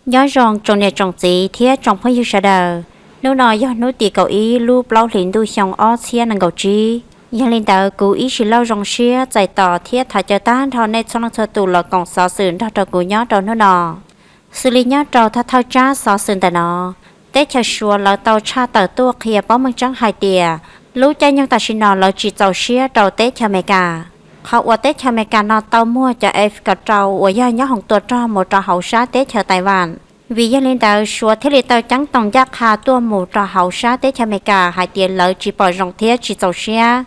Nyob zoo tsoom niam tsoom txiv thiab tsoom phooj ywg sawv daws. Hnub no yog hnub tim kaum ib lub plaub hlis ntuj xyoo ob txhiab nees nkaum tsib. Yog li ntawd kuv ib tsis lauj zoo siab txais tos thiab thov caw tag nrho nej txhua leej txhua tus los koom xov xwm nrog rau kuv nyob rau hnub no. Xws li nyob rau thawj thawj tsab xov xwm ntawm no, teb chaws Suav lawv tau tshaj tawm tuaj qhia paub meej tseeb hais tias lub caij nyoog tam sim no lawv tsis txaus siab rau teb chaws Amelikas. Qhov uas teb chaws Amelikas no tau muag cov F kaum rau uas yog nyob hoom tua rog mus rau hauv sab teb chaws Taiwan. Vim yog li ntawd Suav thiaj li tau ceeb toom ncaj qha tuaj mus rau hauv sab teb chaws Amelikas hais tias lawv tsis pom zoo thiab tsis txaus siab.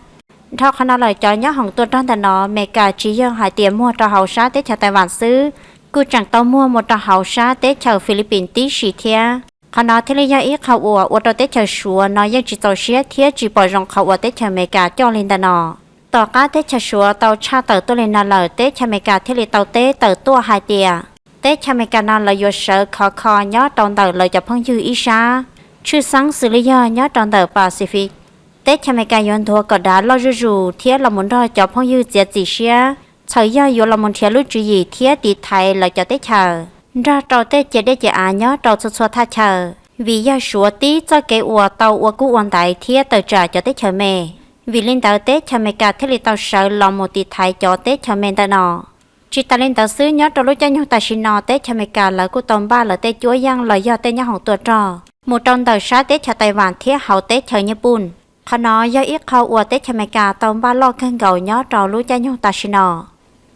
Dhau qhov no lawm cov nyob hoom tua rog ntawm no Amelikas tsis yog hais tias muag rau hauv sab teb chaws Taiwan xwb, kuj tseem tau muag mus rau hauv sab teb chaws Philippines tib si thiab. Qhov no thiaj li yog ib qho uas ua rau teb chaws Suav no yeej tsis txaus siab thiab tsis pom zoo qhov uas teb chaws Amelikas coj li ntawm no. Tom qab teb chaws Suav tau tshaj tawm tuaj li no lawm teb chaws Amelikas thiaj li tau teb tawm tuaj hais tias teb chaws Amelikas no lawv yuav sawv khov kho nyob rau ntawm lawv cov phooj ywg ib sab, tshwj xeeb xws li yog nyob rau ntawm Pacific. Teb chaws Amelikas yuav nthuav kom dav loj zuj zus thiab los mus nrog cov phooj ywg txiav txim siab, txhawm yog yuav los mus nrhiav lub tswv yim thiab tiv thaiv lawv cov teb chaws nrog rau tej ciam dej ciam av nyob rau txhua txhua thaj chaw. Vim yog Suav tib txoj kev uas tau ua kub ua ntaiv thiab tawm tsam cov teb chaws me. Vim li ntawd teb chaws Amelikas thiaj li tau sawv los mus tiv thaiv cov teb chaws me ntawm no. Tsis tas li ntawd xwb, nyob rau lub caij nyoog tam sim no teb chaws Amelikas lawv kuj tau npaj lawv tej cuab yeej los yog tej nyob hoom tua rog mus rau ntawm sab teb chaws Taiwan thiab hauv teb chaws Nyij Pooj. Qhov no yog ib qho uas teb chaws Amelikas tau npaj loj kawg nkaus nyob rau lub caij nyoog tam sim no,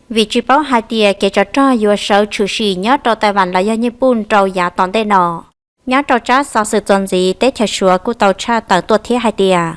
vim tsis paub hais tias kev tsov rog yuav sawv tshwm sim nyob rau Taiwan los yog Nyij Pooj rau yav tom ntej no. Nyob rau tsab xov xwm txuas ntxiv teb chaws Suav kuj tau tshaj tawm tuaj thiab hais tias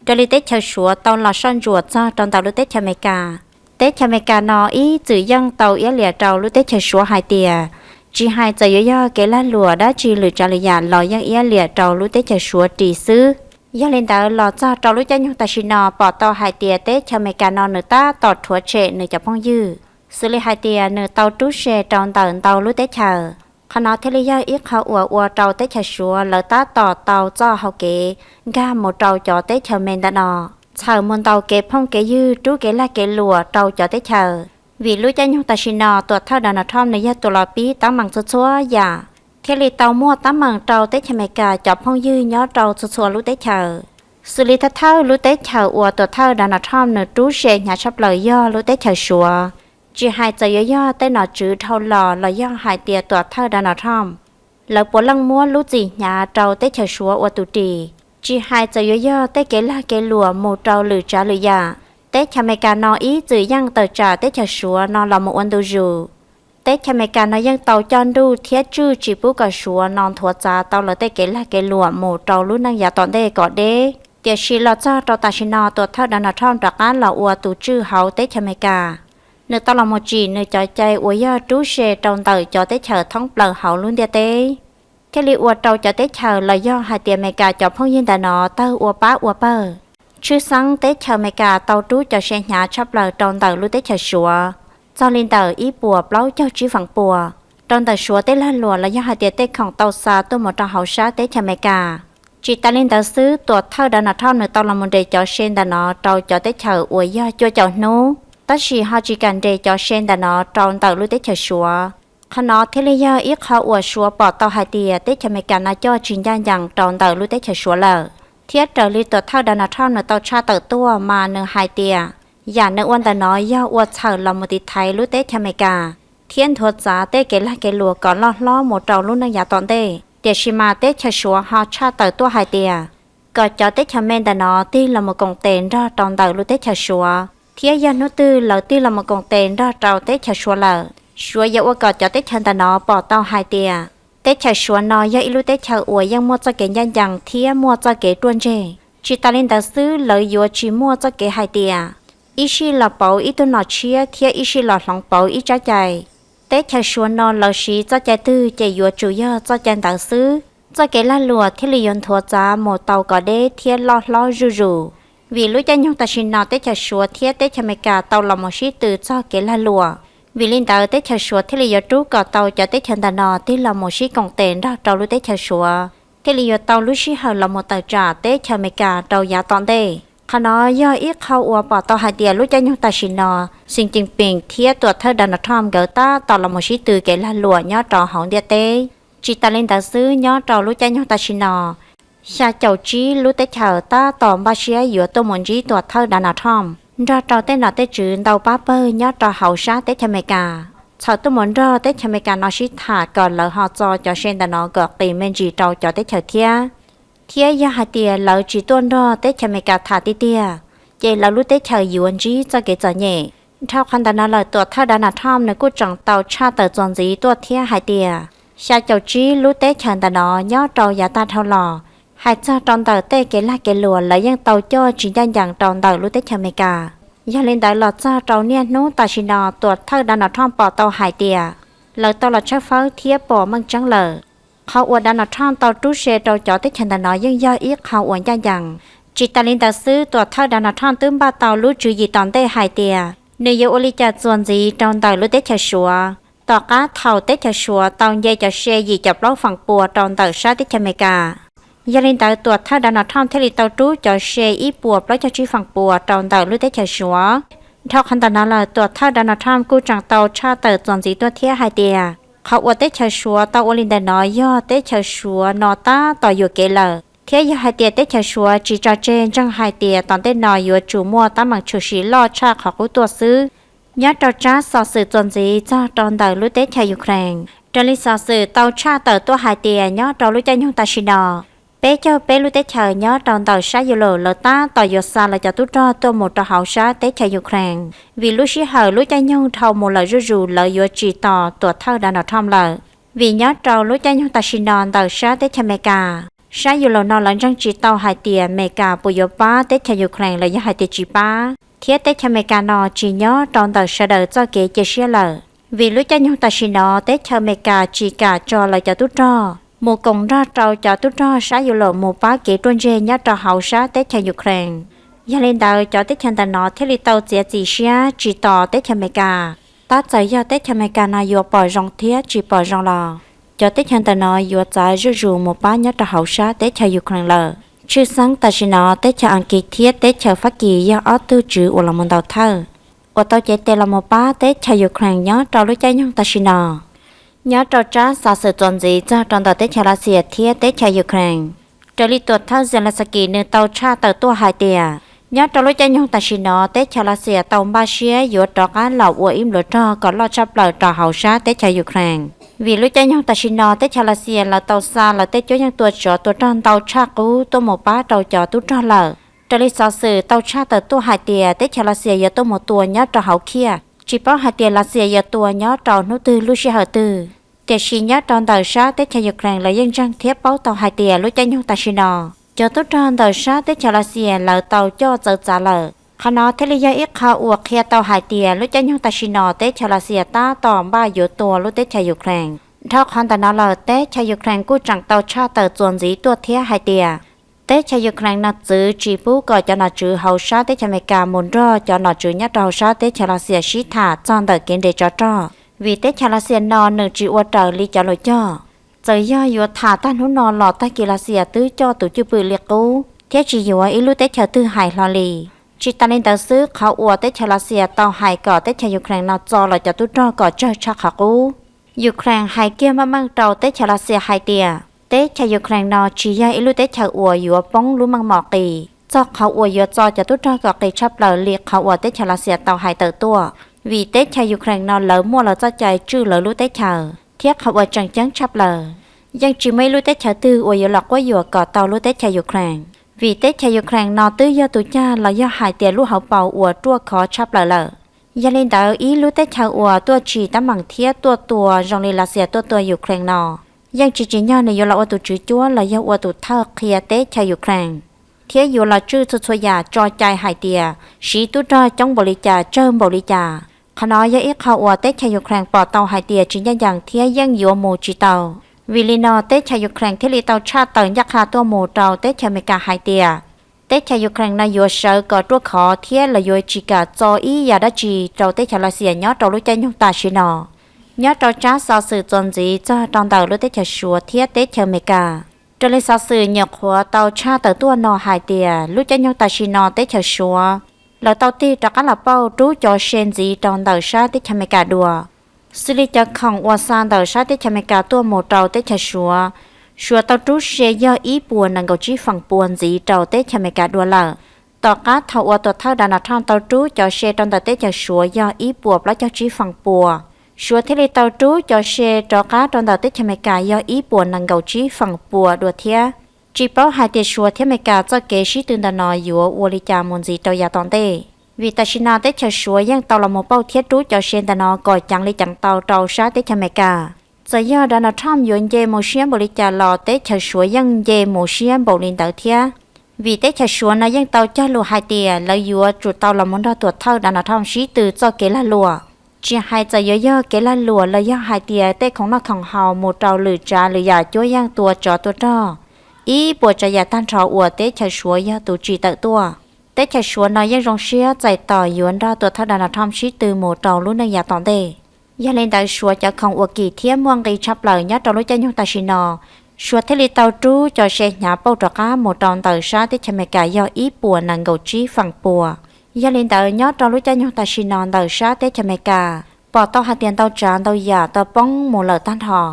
raws li teb chaws Suav tau los soj ntsuam txog rau ntawm lub teb chaws Amelikas, teb chaws Amelikas no ib txwm yeej tau iab liam rau lub teb chaws Suav hais tias tsis hais txawm yuav yog kev lag luam dab tsi lwm tsav lwm yam los yeej iab liam rau lub teb chaws Suav ris xwb. Yog li ntawd los txog rau lub caij nyoog tam sim no pom tau hais tias teb chaws Amelikas no nws tab tom rhuav tshem nws cov phooj ywg, xws li hais tias nws tau rub se rau ntawm ntau lub teb chaws. Qhov no thiaj li yog ib qho uas ua rau teb chaws Suav lawv tab tom tau txoj hau kev nkag mus rau cov teb chaws me ntawm no, txhawm mus ntaus kev phooj kev ywg rub kev lag kev luam rau cov teb chaws. Vim lub caij nyoog tam sim no tuam thawj Donald Trump nws yog tus los pib teeb meem txhua txhua yam, thiaj li tau muaj teeb meem rau teb chaws Amelikas cov phooj ywg nyob rau txhua txhua lub teb chaws. Xws li thawj thawj lub teb chaws uas tuam thawj Donald Trump nws rub se hnyav tshaj plaws yog lub teb chaws Suav. Tsis hais txawm yuav yog tej nom tswv dhau los los yog hais tias tuam thawj Donald Trump, lawv puav leej muab lub txim hnyav rau teb chaws Suav ua tus ris. Tsis hais txawm yuav yog tej kev lag kev luam mus rau lwm tsav lwm yam, teb chaws Amelikas no ib txwm yeej tawm tsam teb chaws Suav no los mus ua ntu zus. Teb chaws Amelikas no yeej tau coj nruj thiab tswj tsis pub kom Suav no nthuav txav tau lawv tej kev lag kev luam mus rau lub neej yav tom ntej kom deb. Tiam sis los txog rau tam sim no tuam thawj Donald Trump rov qab los ua tus tswj hauv teb chaws Amelikas. Nws tau los mus tsim nws cov cai uas yog rub se rau ntawm cov teb chaws thoob plaws hauv lub ntiaj teb, thiaj li ua rau cov teb chaws los yog hais tias Amelikas cov phooj ywg ntawm no tawg ua pab ua pawg. Tshwj xeeb teb chaws Amelikas tau rub cov se hnyav tshaj plaws rau ntawm lub teb chaws Suav, txog li ntawm ib puas plaub caug tsib feem pua rau ntawm Suav tej lag luam los yog hais tias tej khoom tau xa tuaj mus rau hauv sab teb chaws Amelikas. Tsis tas li ntawd xwb, tuam thawj Donald Trump nws tau los mus nres cov se ntawm no rau cov teb chaws uas yog cuaj caum hnub, tab sis ho tsis kam nres cov se ntawm no rau ntawm lub teb chaws Suav. Qhov no thiaj li yog ib qho uas Suav pom tau hais tias teb chaws Amelikas no coj tsis ncaj ncees rau ntawm lub teb chaws Suav lawm. Thiab raws li tuam thawj Donald Trump nws tau tshaj tawm tuaj mas nws hais tias yam nws ua ntawm no yog ua txhawm los mus tiv thaiv lub teb chaws Amelikas thiab nthuav txav tej kev lag kev luam kom loj hlob mus rau lub neej yav tom ntej. Tiam sis mas teb chaws Suav ho tshaj tawm tuaj hais tias kom cov teb chaws me ntawm no tig los mus koom tes nrog rau ntawm lub teb chaws Suav, thiab yog hnub twg lawv tig los mus koom tes nrog rau teb chaws Suav lawm, Suav yuav ua kom cov teb chaws ntawm no pom tau hais tias teb chaws Suav no yog ib lub teb chaws uas yeej muaj txoj kev ncaj ncees thiab muaj txoj kev ruaj ntseg. Tsis tas li ntawd xwb, lawv yuav tsis muaj txoj kev hais tias ib sij los pauv ib tug nom tshiab thiab ib sij los hloov pauv ib tsab cai. Teb chaws Suav no lawv siv txoj cai twg ces yuav tsum yog txoj cai ntawd xwb, txoj kev lag luam thiaj li yuav nthuav txav mus tau kom deb thiab loj hlob zuj zus. Vim lub caij nyoog tam sim no teb chaws Suav thiab teb chaws Amelikas tau los mus sib tw txog kev lag luam, vim li ntawd teb chaws Suav thiaj li yuav rub kom tau cov teb chaws ntawm no tig los mus sib koom tes nrog rau lub teb chaws Suav, thiaj li yuav tau lub sij hawm los mus tawm tsam teb chaws Amelikas rau yav tom ntej. Qhov no yog ib qho uas pom tau hais tias lub caij nyoog tam sim no Xi Jinping thiab tuam thawj Donald Trump nkawd tab tom los mus sib tw kev lag luam nyob rau hauv ntiaj teb. Tsis tas li ntawd xwb, nyob rau lub caij nyoog tam sim no, xya caum tsib lub teb chaws tab tom npaj siab yuav tuaj mus ntsib tuam thawj Donald Trump nrog rau tej nom tej tswv ntau pab pawg nyob rau hauv sab teb chaws Amelikas, txhawm tuaj mus nrog teb chaws Amelikas no sib tham kom lawv ho txo cov se ntawm no kom qis me ntsis rau cov teb chaws thiab. Thiab yog hais tias lawv tsis tuaj nrog teb chaws Amelikas tham tiag tiag, ces lawv lub teb chaws yuav ntsib txoj kev txom nyem. Dhau qhov ntawm no lawm, tuam thawj Donald Trump nws kuj tseem tau tshaj tawm txuas ntxiv tuaj thiab hais tias xya caum tsib lub teb chaws ntawm no nyob rau yav tag dhau los, hais txog rau ntawm tej kev lag kev luam lawv yeej tau coj tsis ncaj ncees rau ntawm lub teb chaws Amelikas. Yog li ntawd los txog rau niaj hnub tam sim no tuam thawj Donald Trump pom tau hais tias lawv tau los tshawb fawb thiab pom meej tseeb lawm. Qhov uas Donald Trump tau rub se rau cov teb chaws ntawm no yeej yog ib qho uas ncaj ncees. Tsis tas li ntawd xwb, tuam thawj Donald Trump twb npaj tau lub tswv yim tom ntej hais tias nws yuav ua li cas txuas ntxiv rau ntawm lub teb chaws Suav tom qab thaum teb chaws Suav tau nce cov se yim caum plaub feem pua rau ntawm sab teb chaws Amelikas. Yog li ntawd, tuam thawj Donald Trump thiaj li tau rub cov se ib puas plaub caug tsib feem pua rau ntawm lub teb chaws Suav. Dhau qhov ntawm no lawm, tuam thawj Donald Trump kuj tseem tau tshaj tawm txuas ntxiv tuaj thiab hais tias qhov uas teb chaws Suav tau ua li ntawm no yog teb chaws Suav no tab tom yuam kev lawm, thiab yog hais tias teb chaws Suav tsis tso tseg, ntseeg hais tias tom ntej no yuav tsum muaj teeb meem tshwm sim loj tshaj qhov qub tuaj xwb. Nyob rau tsab xov xwm txuas ntxiv txog rau ntawm lub teb chaws Ukraine, raws li xov xwm tau tshaj tawm tuaj hais tias nyob rau lub caij nyoog tam sim no, peb caug peb lub teb chaws nyob rau ntawm sab Europe lawv tab tom yuav xa lawv cov tub rog tuaj mus rau hauv sab teb chaws Ukraine, vim lub sij hawm lub caij nyoog dhau mus lawm zuj zus, lawv yuav tsis tos tuam thawj Donald Trump lawm. Vim nyob rau lub caij nyoog tam sim no ntawm sab teb chaws Amelikas, sab Europe no lawv ntseeg tsis tau hais tias Amelikas puas yuav pab teb chaws Ukraine los yog hais tias tsis pab, thiab teb chaws Amelikas no tsis nyob rau ntawm sawv daws txoj kev cia siab lawm. Vim lub caij nyoog tam sim no teb chaws Amelikas tsis kam tso lawv cov tub rog mus koom nrog rau cov tub rog sab Europe mus pab kev ruaj ntseg nyob rau hauv sab teb chaws Ukraine. Yog li ntawd, cov teb chaws ntawm no thiaj li tau txiav txim siab tsis tos teb chaws Amelikas. Tab txawm yog teb chaws Amelikas no yuav pom zoo thiab tsis pom zoo los cov teb chaws ntawm no yuav txav zuj zus mus pab nyob rau hauv sab teb chaws Ukraine lawm. Tshwj xeeb tam sim no teb chaws Askiv thiab teb chaws Fab Kis yog ob tug tswv uas los mus ntaus thawj uas tau cev tes los mus pab teb chaws Ukraine nyob rau lub caij nyoog tam sim no. Nyob rau tsab xov xwm txuas ntxiv txog rau ntawm teb chaws Lav Xias thiab teb chaws Ukraine, raws li tuam thawj Zelensky nws tau tshaj tawm tuaj hais tias nyob rau lub caij nyoog tam sim no teb chaws Lav Xias tau npaj siab yuav rov qab los ua ib npluav rog kom loj tshaj plaws rau hauv sab teb chaws Ukraine. Vim lub caij nyoog tam sim no teb chaws Lav Xias lawv tau xa lawv tej cuab yeej tua tsov tua rog ntau tshaj qub tuaj mus pab rau cov tub rog lawm. Raws li xov xwm tau tshaj tawm tuaj hais tias teb chaws Lav Xias yuav tuaj mus tua nyob rau hauv Khiaj, tsis paub hais tias Lav Xias yuav tua nyob rau hnub twg lub sij hawm twg. Tiam sis nyob rau ntawm sab teb chaws Ukraine lawv yeej ntseeg thiab paub tau hais tias lub caij nyoog tam sim no cov tub rog ntawm sab teb chaws Lav Xias lawv tau coj txawv txav lawm. Qhov no thiaj li yog ib qho uas qhia tau hais tias lub caij nyoog tam sim no teb chaws Lav Xias tab tom npaj yuav tua lub teb chaws Ukraine. Dhau qhov ntawm no lawm, teb chaws Ukraine kuj tseem tau tshaj tawm txuas ntxiv tuaj thiab hais tias teb chaws Ukraine no txwv tsis pub kom cov nom tswv hauv sab teb chaws Amelikas mus nrog cov nom tswv nyob rau hauv sab teb chaws Lav Xias sib tham txog ntawm kev nres tsov rog, vim teb chaws Lav Xias no nws tsis ua raws li cov lus cog. Txawm yog yuav tham tag hnub no los tag kis Lav Xias twb coj tus cwj pwm li qub thiab tsis yuav ib lub teb chaws twg hais hlo li. Tsis tas li ntawd xwb, qhov uas teb chaws Lav Xias tau hais kom teb chaws Ukraine no txo lawv cov tub rog kom tsawg tshaj qhov qub. Ukraine hais kiag meej meej rau teb chaws Lav Xias hais tias teb chaws Ukraine no tsis yog ib lub teb chaws uas yuav poob lub meej mom qis txog qhov uas yuav txo cov tub rog kom qis tshaj plaws li qhov uas teb chaws Lav Xias tau hais tawm tuaj, vim teb chaws Ukraine no lawv muaj lawv txoj cai tswj lawv lub teb chaws. Thiab qhov uas tseem ceeb tshaj plaws, yeej tsis muaj ib lub teb chaws twg uas yuav los quab yuam kom tau lub teb chaws Ukraine, vim teb chaws Ukraine no twb yog tus cag los yog hais tias lub hauv paus uas ruaj khov tshaj plaws lawm. Yog li ntawd, ib lub teb chaws uas tuaj tsim teeb meem thiab tuaj tua zoo li Lav Xias tuaj tua Ukraine no yeej tsis tsim nyog nws yuav los ua tus tswv cuab los yog ua tus thawj qhia teb chaws Ukraine, thiab yuav los tswj txhua txhua yam tso cai hais tias siv tub rog coob npaum li cas tsawg npaum li cas. Qhov no yog ib qho uas teb chaws Ukraine pom tau hais tias tsis ncaj ncees thiab yeej yuav mus tsis tau. Vim li no teb chaws Ukraine thiaj li tau tshaj tawm ncaj qha tuaj mus rau teb chaws Amelikas hais tias teb chaws Ukraine no yuav sawv kom ruaj khov thiab lawv yuav tsis kam txo ib yam dab tsi rau teb chaws Lav Xias nyob rau lub caij nyoog tam sim no. Nyob rau tsab xov xwm txuas ntxiv txog rau ntawm lub teb chaws Suav thiab teb chaws Amelikas, raws li xov xwm nyuam qhuav tau tshaj tawm tuaj no hais tias lub caij nyoog tam sim no teb chaws Suav lawv tau tig rov qab los pauj rub cov se ntxiv rau ntawm sab teb chaws Amelikas dua. Xws li cov khoom uas xa ntawm sab teb chaws Amelikas tuaj mus rau teb chaws Suav, Suav tau rub se yog ib puas nees nkaum tsib feem pua ntxiv rau teb chaws Amelikas dua lawm. Tom qab thaum uas tuam thawj Donald Trump tau rub cov se rau ntawm teb chaws Suav yog ib puas plaub caug tsib feem pua, Suav thiaj li tau rub cov se rov qab rau ntawm teb chaws Amelikas yog ib puas nees nkaum tsib feem pua dua thiab. Tsis paub hais tias Suav thiab Amelikas txoj kev sib tw ntawm no yuav ua li cas mus ntxiv rau yav tom ntej, vim tam sim no teb chaws Suav yeej tau los mus pauj thiab rub cov se ntawm no kom ceev li ceev tau rau sab teb chaws Amelikas. Txawm yog Donald Trump yuav nce mus siab npaum li cas los teb chaws Suav yeej nce mus siab npaum li ntawd thiab, vim teb chaws Suav no yeej tau cog lus hais tias lawv yuav tsum tau los mus nrog tuam thawj Donald Trump sib tw txoj kev lag luam. Tsis hais txawm yuav yog kev lag luam los yog hais tias tej khoom noj khoom haus mus rau lwm tsav lwm yam cuab yeej tua tsov tua rog, ib puas tsav yam tag nrho uas teb chaws Suav yog tus tsim tawm tuaj, teb chaws Suav no yeej zoo siab txais tos yuav nrog tuam thawj Donald Trump sib tw mus rau lub neej yav tom ntej. Yog li ntawd Suav cov khoom uas kim thiab muaj nqis tshaj plaws nyob rau lub caij nyoog tam sim no, Suav thiaj li tau rub cov se hnyav pauj rov qab mus rau ntawm sab teb chaws Amelikas yog ib puas nees nkaum tsib feem pua. Yog li ntawd nyob rau lub caij nyoog tam sim no ntawm sab teb chaws Amelikas pom tau hais tias ntau tsav ntau yam tau poob mus lawm tag nrho.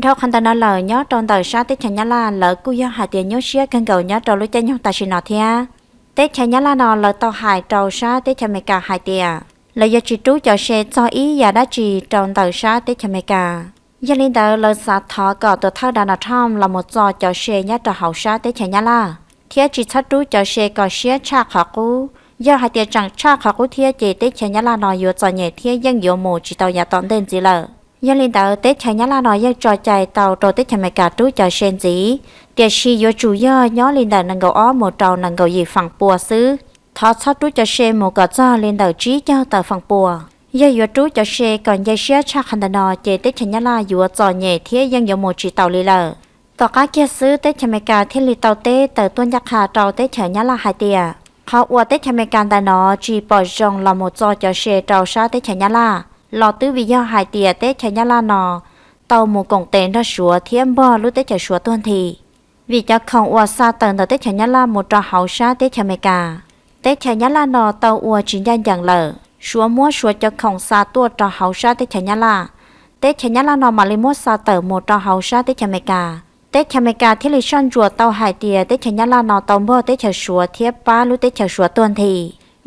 Dhau qhov ntawm no lawm nyob rau ntawm sab teb chaws Nyab Laj lawv kuj yog hais tias nyuaj siab kawg nkaus nyob rau lub caij nyoog tam sim no thiab. Teb chaws Nyab Laj no lawv tau hais rau sab teb chaws Amelikas hais tias lawv yuav tsis rub cov se txog ib yam dab tsi rau ntawm sab teb chaws Amelikas. Yog li ntawd lawv xav thov kom tuam thawj Donald Trump los mus txo cov se nyob rau hauv sab teb chaws Nyab Laj, thiab tsis txhob rub cov se kom siab tshaj qhov qub. Yog hais tias tseem tshaj qhov qub thiab ces teb chaws Nyab Laj no yuav txom nyem thiab yeej yuav mus tsis tau yav tom ntej ntxiv lawm. Yog li ntawd teb chaws Nyab Laj no yeej tso cai tau rau teb chaws Amelikas rub cov se ntxiv, tiam sis yuav tsum yog nyob li ntawm nees nkaum ob mus rau nees nkaum yim feem pua xwb. Thov txhob rub cov se mus kom txog li ntawm tsib caug tawm feem pua. Yog yuav rub cov se kom nce siab tshaj qhov ntawm no ces teb chaws Nyab Laj yuav txom nyem thiab yeej yuav mus tsis taus li lawm. Tom qab kiag xwb teb chaws Amelikas thiaj li tau teb tawm tuaj ncaj qha rau teb chaws Nyab Laj hais tias qhov uas teb chaws Amelikas ntawm no tsis pom zoo los mus txo cov se rau sab teb chaws Nyab Laj los twb vim yog hais tias teb chaws Nyab Laj no tau mus koom tes nrog Suav thiab npog lub teb chaws Suav tuag nthi. Vim cov khoom uas xa tawm ntawm teb chaws Nyab Laj mus rau hauv sab teb chaws Amelikas, teb chaws Nyab Laj no tau ua tsis ncaj ncees lawm. Suav muab Suav cov khoom xa tuaj rau hauv sab teb chaws Nyab Laj, teb chaws Nyab Laj no mam li muab xa tawm mus rau hauv sab teb chaws Amelikas. Teb chaws Amelikas thiaj li soj ntsuam tau hais tias teb chaws Nyab Laj no tau npog teb chaws Suav thiab pab lub teb chaws Suav tuag nthi.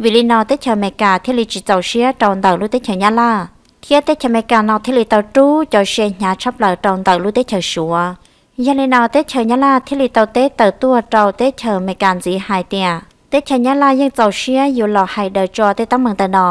Vim li no teb chaws Amelikas thiaj li tsis txaus siab rau ntawm lub teb chaws Nyab Laj, thiab teb chaws Amelikas no thiaj li tau rub cov se hnyav tshaj plaws rau ntawm lub teb chaws Suav. Yog li no teb chaws Nyab Laj thiaj li tau teb tawm tuaj rau teb chaws Amelikas ntxiv hais tias teb chaws Nyab Laj yeej txaus siab yuav los hais daws tso tej teeb meem ntawm no,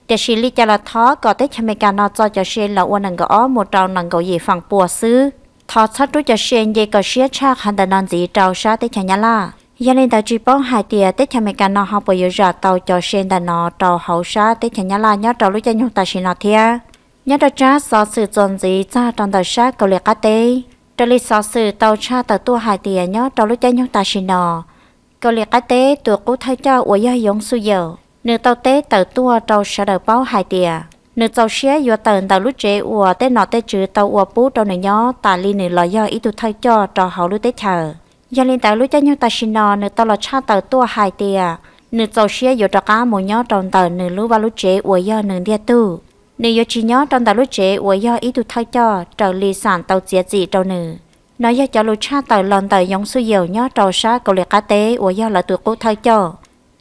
tiam sis li cas los thov kom teb chaws Amelikas no txo cov se los ua nees nkaum ob mus rau nees nkaum yim feem pua xwb. Thov txhob rub cov se nce kom siab tshaj qhov ntawm no ntxiv rau sab teb chaws Nyab Laj. Yog li ntawd tsis paub hais tias teb chaws Amelikas no ho puas yuav zam tau cov se ntawm no rau hauv sab teb chaws Nyab Laj nyob rau lub caij nyoog tam sim no thiab. Nyob rau tsab xov xwm txuas ntxiv txog rau ntawm sab Kauslim Qab Teb, raws li xov xwm tau tshaj tawm tuaj hais tias nyob rau lub caij nyoog tam sim no, Kauslim Qab Teb tus qub thawj coj uas yog Yoon Suk Yeol, nws tau teb tawm tuaj rau sawv daws paub hais tias nws txaus siab yuav tawm ntawm lub tsev uas tej nom tej tswv tau ua pub rau nws nyob tas li nws los yog ib tug thawj coj rau hauv lub teb chaws. Yog li ntawd lub caij nyoog tam sim no nws tau los tshaj tawm tuaj hais tias nws txaus siab yuav rov qab mus nyob rau ntawm nws lub vaj lub tsev uas yog nws ntiag tug. Nws yuav tsis nyob rau ntawm lub tsev uas yog ib tug thawj coj raws li xam tau txiav txim rau nws. No yog cov lus tshaj tawm los ntawm Yoon Suk Yeol nyob rau sab Kauslim Qab Teb uas yog lawv tus qub thawj coj.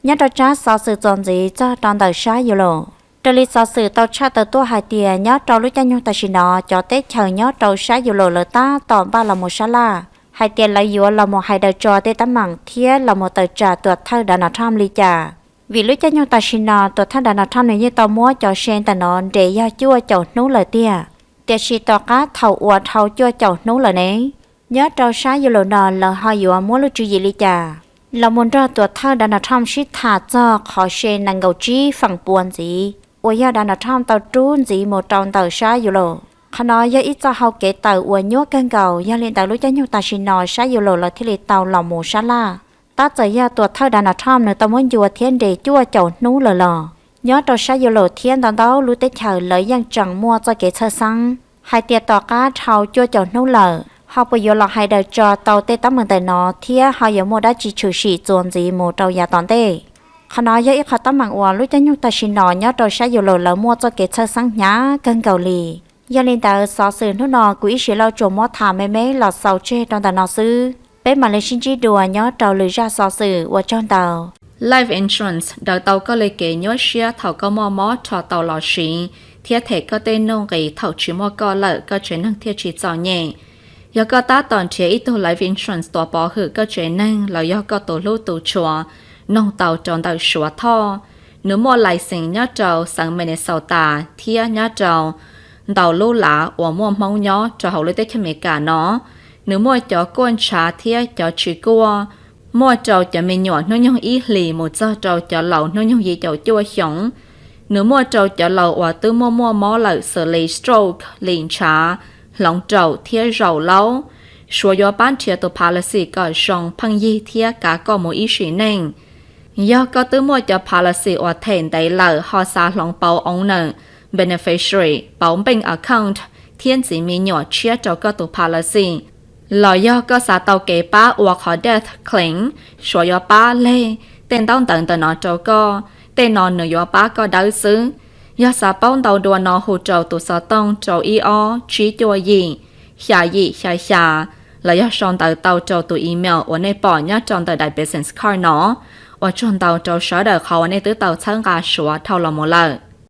Nyob rau tsab xov xwm txuas ntxiv txog rau ntawm sab Europe, raws li xov xwm tau tshaj tawm tuaj hais tias nyob rau lub caij nyoog tam sim no cov teb chaws nyob rau sab Europe lawv tab tom npaj los mus sab laj hais tias lawv yuav los mus hais daws tso tej teeb meem thiab los mus tawm tsam tuam thawj Donald Trump li cas. Vim lub caij nyoog tam sim no tuam thawj Donald Trump nws yeej tau muab cov se ntawm no nres yog cuaj caum hnub lawm tiag, tiam sis tom qab thaum uas dhau cuaj caum hnub lawm ne, nyob rau sab Europe no lawv ho yuav muab lub tswv yim li cas los mus nrog tuam thawj Donald Trump sib tham txog qhov se nees nkaum tsib feem pua ntxiv uas yog Donald Trump tau rub ntxiv mus rau ntawm sab Europe. Qhov no yog ib txoj hau kev tawm uas nyuaj kawg nkaus, yog li ntawd lub caij nyoog tam sim no sab Europe lawv thiaj li tau los mus sab laj. Tab txawm yog tuam thawj Donald Trump nws tau muab ncua thiab nres cuaj caum hnub lawm los, nyob rau sab Europe thiab ntau ntau lub teb chaws lawv yeej tseem muaj txoj kev txhawj xeeb hais tias tom qab dhau cuaj caum hnub lawm ho puas yuav los hais daws tso tau tej teeb meem ntawm no thiab ho yuav muaj dab tsi tshwm sim txuas ntxiv mus rau yav tom ntej. Qhov no yog ib qho teeb meem uas lub caij nyoog tam sim no nyob rau sab Europe lawv muaj txoj kev txhawj xeeb hnyav kawg nkaus li. Yog li ntawd xov xwm hnub no kuv Ib Sim Lauj tsuas muab tham me me los xaus tseg rau ntawm no xwb, peb mam li sib ntsib dua nyob rau lwm zaj xov xwm, ua tsaug ntau. Life insurance daws tau koj li kev nyuaj siab thaum koj muaj mob rho tau los siv thiab them koj tej nuj nqis thaum tsis muaj koj lawm koj tsev neeg thiaj tsis txom nyem. Yog koj tab tom nrhiav ib tug life insurance tuav pov hwm koj tsev neeg los yog koj tus hlub tus tshua, noog tau rau ntawm Suav Thoj. Nws muaj license nyob rau xeev Minnesota thiab nyob rau ntau lub lav uas muaj Hmoob nyob rau hauv lub teb chaws Amelikas no. Nws muaj cov kuaj ntshav thiab cov tsis kuaj, muaj rau cov me nyuam hnub nyoog ib hlis mus txog rau cov laus hnub nyoog yim caum cuaj xyoos. Nws muaj rau cov laus uas twb muaj muaj mob lawm xws li stroke, lim ntshav, hloov raum thiab zaum laub. Suav yuav pab nrhiav tus policy kom zoo pheej yig thiab kav koj mus ib sim neej. Yog koj twb muaj cov policy uas them ntev lawm ho xav hloov pauv owner, beneficiary, pauv bank account thiab ntxiv me nyuam tshiab rau koj tus policy, los yog koj xav tau kev pab ua qhov death claim, Suav yuav pab leg tej ntaub ntawv ntawm no rau koj, tej no nws yuav pab koj dawb xwb. Yog xav paub ntau dua no hu rau tus xov tooj rau ib ob tsib cuaj yim, xya yim xya xya, los yog sau ntawv tau rau tus email uas nej pom nyob rau ntawm daim business card no. Ua tsaug ntau rau sawv daws qhov uas nej twb tau txhawb nqa Suav dhau los mus lawm.